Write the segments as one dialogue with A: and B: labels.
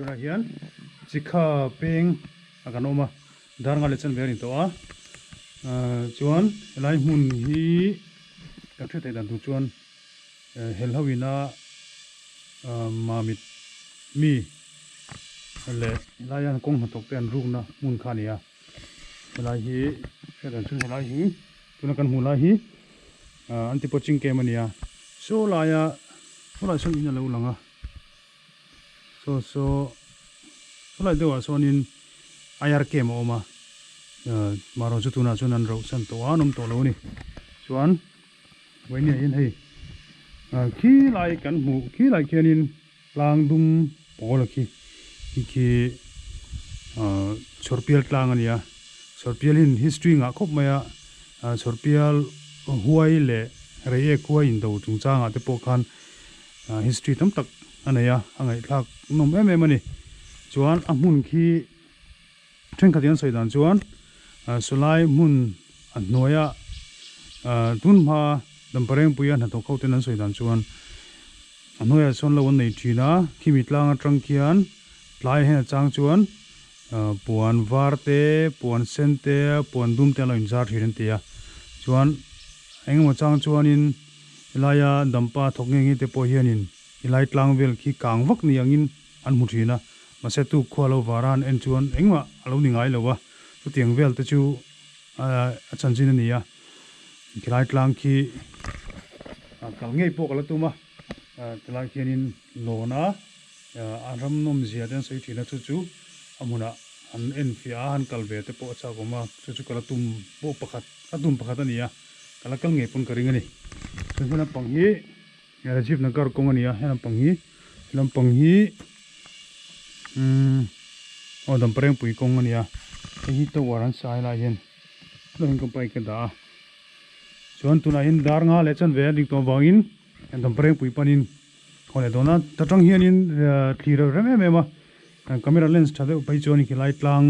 A: Tunah hian Chikha peng a kan awm a, dar nga leh chanve a ni tawh a. Chuan helai hmun hi kan hriat theih dan tur chuan hel ho ina mamit mi leh helai hian kawng hnathawk te an rukna hmun kha a ni a. Helai hi hriat dan chuan helai hi tuna kan hmuh lai hi an ti pawh chingkem a ni a. Saw laia saw lai sawn in a lo lang a. Saw saw saw lai deuhah sawnin IR camp a awm a marawh chu tunah chuan an rauh san tawh a an awm tawh lo a ni. Chuan vawinia hian hei khi lai kan hmuh khi lai khianin tlang dum pawl a khi khi khi chhawrpial tlang a ni a chhawrpial hian history ngah khawp mai a chhawrpial huai leh reiek huai indo chungchangah te pawh khan History tam tak a nei a, a ngaihthlak nawm em em a ni. Chuan a hmun khi thenkhat in an sawi dan chuan sawlai hmun a hnuaia tun hma Damparengpuia hnathawk ho ten an sawi dan chuan a hnuaiah sawn lo an nei thin a, khimi tlang atang khian tlai hen atang chuan puan var te, puan sen te, puan dum te an lo inzar thin an ti a. Chuan engemaw chang chuanin. Helaia dampa thawk nge nge te pawh hianin helai tlang vel khi kang vak ni angin an hmu thin a, mahse tuk khua lo vara an en chuan engmah a lo ni ngai lo a, chutiang vel te chu a chanchin a ni a, khilai tlang khi kal ngei pawh ka la tum a, tilai khianin lawn a a ram nawm zia te an sawi thin a, chu chu a hmunah an en fiah a, an kal ve te pawh a chak awm a, chu chu ka la tum pawh pakhat ka tum pakhat a ni a. Ka la kal ngei pawn ka ring a ni. Chuan he lampang hi Rajiv Nagar kawng a ni a, he lampang hi he lampang hi umm aw Damparengpui kawng a ni a, hei hi tower an sa helai hian helai hian ka bike a dah a. Chuan tunah hian dar nga leh chanve a ding tawh avangin Damparengpui panin haw leh dawn a, ta tang hianin thlir a rem em em a, camera lens tha deuh phei chuan khilai tlang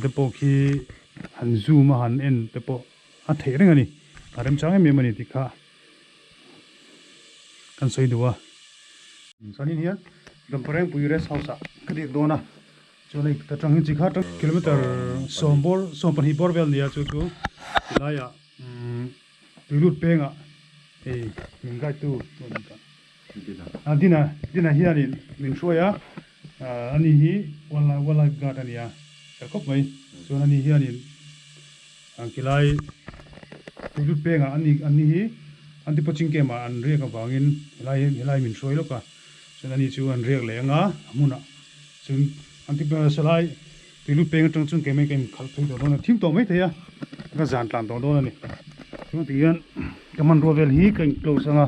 A: te pawh khi han zoom a han en te pawh. A theih reng a ni. A remchang em em a ni tih kha kan sawi duh a. Chuanin hian Damparengpui Rest House ah ka riak dawn a, chuan hei ta tang hi chi kha kilometer sawm bawr sawm pahnih bawr vel nia chu chu tilaiah tuilut pengah hei min guide tu a Dina Dina hianin min hruai a, ani hi wildlife guard a ni a, tha khawp mai chuan ani hianin. Ang khilai tuilut pengah an ni an ni hi an ti pawh chingkem ah an riak avangin helai helai min hruai lawk a chuan ani chu an riak leh anga a hmunah chuan an ti salai tuilut peng atang chuan keimah in ka inkhalh phei tawh dawn a thim tawh mai thei a ka zan tlan tawh dawn a ni chuan tihian ka hmanrua vel hi ka in close anga.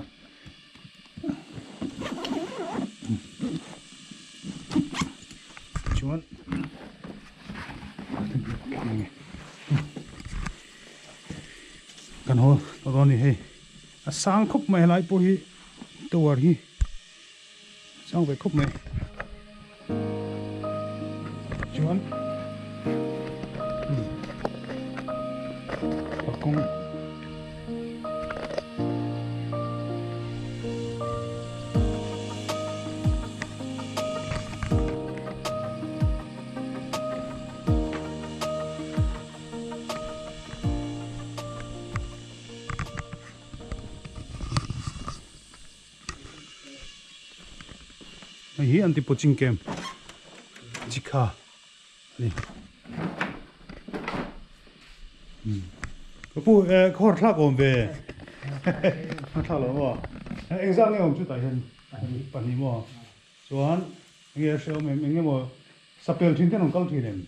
A: Chuan kan haw tawh dawn a ni hei a sang khawp mai helai pawh hi tower hi a sang ve khawp mai chuan a kawng Hei hi an ti poaching camp chikha a ni. Ka pu eh khawr thlak awm ve khawr thlak lo maw eng zat nge awm chutah hian pahnih maw chuan enge a hrehawm em eng emaw sapel thin te an rawn kal thin em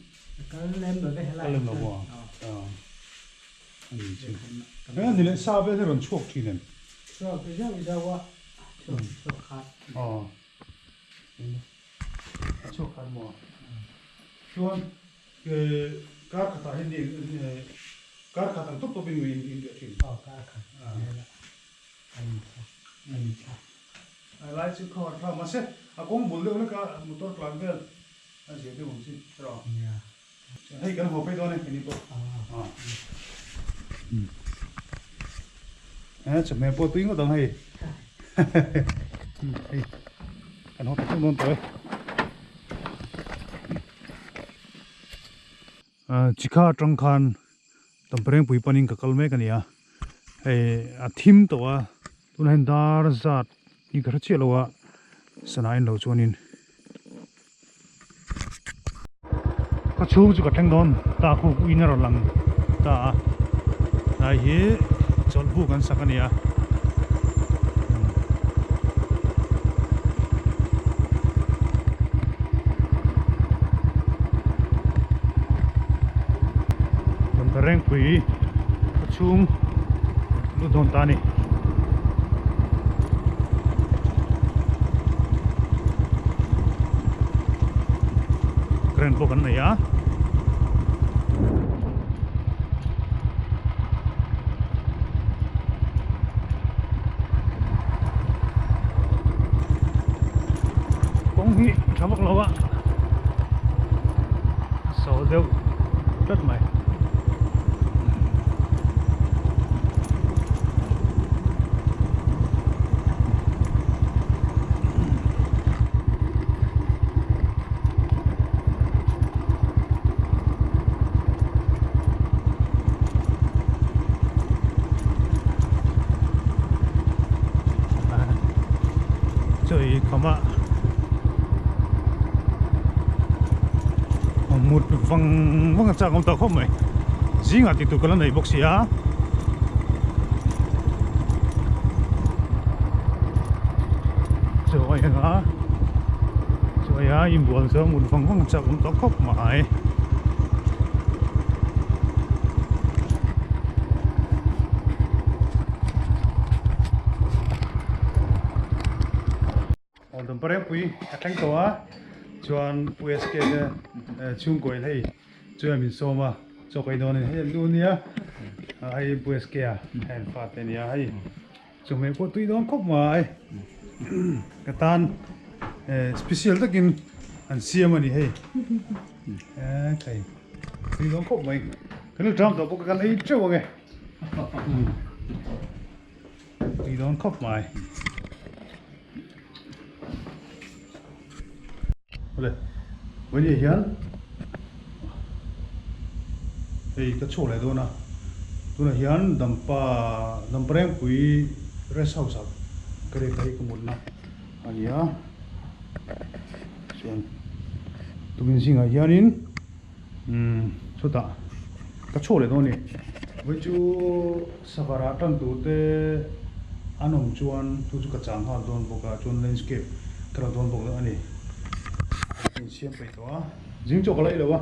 B: kal lem lo ve helai
A: kal lem lo maw a ni chu eng ni leh sa vel hi rawn chhuak thin em
B: chhuak zauh zauh a chhuak chhuak khat
A: aw a chhuak khat maw chuan Kar khatah hian kar khat ang tawp tawpin in in riah thin.
B: Aw kar khat vel a in thla a in thla.
A: Lai chu khaw thla mahse a kawng bul deuh hlek a motor tlan vel a zia deuh ang chi erawh.
B: Nia.
A: Hei kan haw phei dawn e keini pawh.
B: Aw.
A: Eh chawhmeh pawh tui ngawt ang hei. Hei kan haw tak tak dawn tawh e. Chikha atang khan Tamparengpui panin ka kal mek a ni a, hei a thim tawh a, tunah hian dar zat hi ka hre chiah lo a, sana en lo chuanin ka chhung chu ka thleng dawn ta khu uiin a rawn lang ta a, tlai hi chawlhbuk an sak a ni a. Rengpui khaw chhung lut dawn ta a ni. Current pawh kan nei a. Kawng hi tha vak lo a so deuh tlat mai. Chawi khama mut vang vang a chak awm tawh khawp mai zingah tih tur ka la nei bawk si a. Chawi anga chawi a inbual chu mut vang vang a chak awm tawh khawp mai. Aw Damparengpui a thleng tawh a chuan USK te chhungkaw in hei chuan min sawm a chaw ka ei dawn a ni hei an nu ania hei USK a hei an fate ania hei chawhmeh pawh tui dawn khawp mai ka tan special takin an siam a ni hei e tui dawn khawp mai kan lo tang tawh bawk a kan ei teuh ang e. Tui dawn khawp mai. Awle, vawiin hian hei ka chhuak leh dawn a, tunah hian Dampa Damparengpui rest house ah ka riak a hei ka mutna a ni a, chuan tukin zingah hianin. Umm chutah ka chhuak leh dawn a ni. Vawi chu Savarah tan tur te an awm chuan chu chu ka chang nghal dawn bawk a, chuan landscape ka la dawn bawk a ni. Ka insiam peih tawh a, zing chu ka la ei lo a,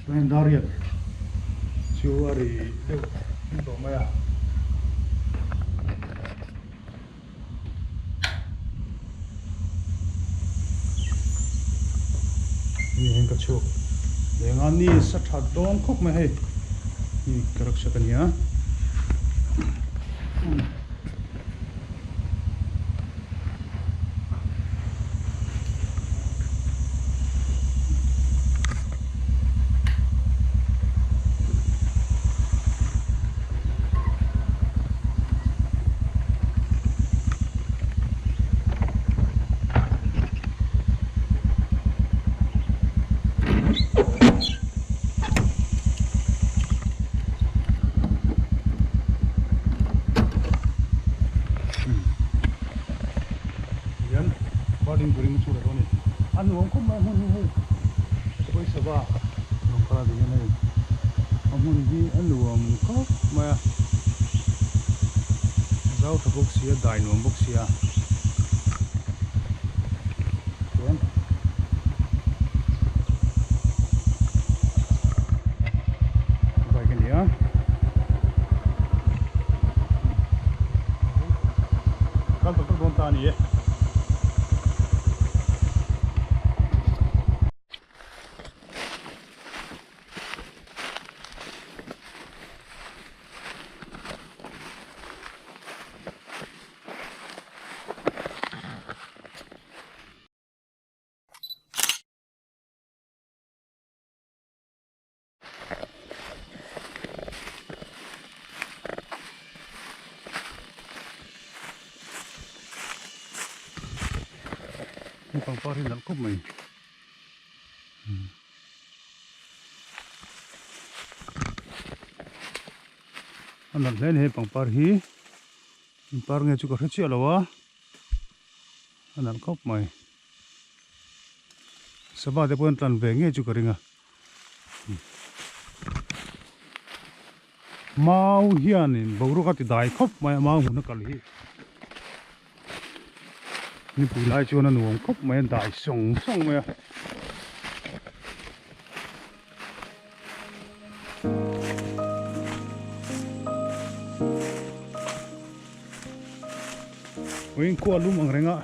A: chuan heng dar riat chu a ri deuh tawh mai a. Hei hian ka chhuak leng a ni sa that dawn khawp mai hei hi ka rucksack a nia. Hian birding turin a chhuak leh dawn a ni. A nuam khawp mai a hmun hi hei pawisa va lawng kal a ti hian hei a hmun hi a nuam khawp mai a zau tha bawk sia dai nuam bawk sia chuan bike a ni a. Kal tak tak dawn ta a ni e. Hei pangpar hi nalh khawp mai. A nalh hle a ni hei pangpar hi eng par nge chu ka hre chiah lo a a nalh khawp mai sava te pawh an tlan ve ngei chu ka ring a mau hianin boruak a ti dai khawp mai a mau hmun a kal hi nipui lai chuan a nuam khawp mai a dai sawng sawng mai a. Vawiin khua lum ang reng a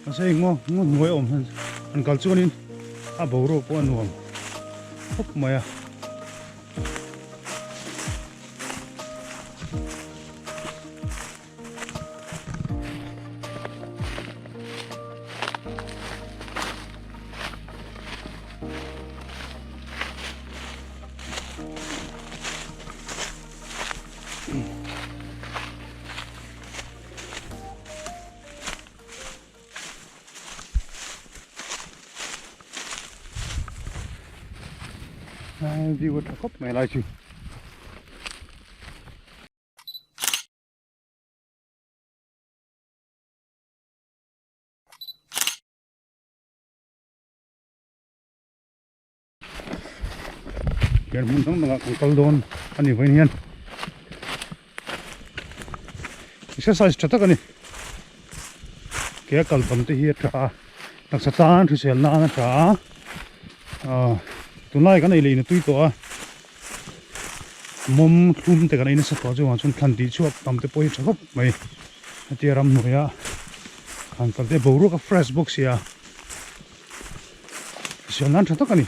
A: mahse hei ngaw ngaw hnuai a awm hian an kal chuanin a boruak pawh a nuam khawp mai a. View a tha khawp mai lai chu. Hian hmun dang dangah kan kal dawn a ni vawiin hian exercise tha tak a ni ke a kal tam te hi a tha a taksa tan hrisel nan a tha a ah tunlai kan ei leh in a tui tawh a. Mawm thlum te kan ei nasa tawh chuangah chuan thlan tih chhuak tam te pawh hi tha khawp mai hetia ramhnuaia han kal te boruak a fresh bawk sia hriat nan tha tak a ni.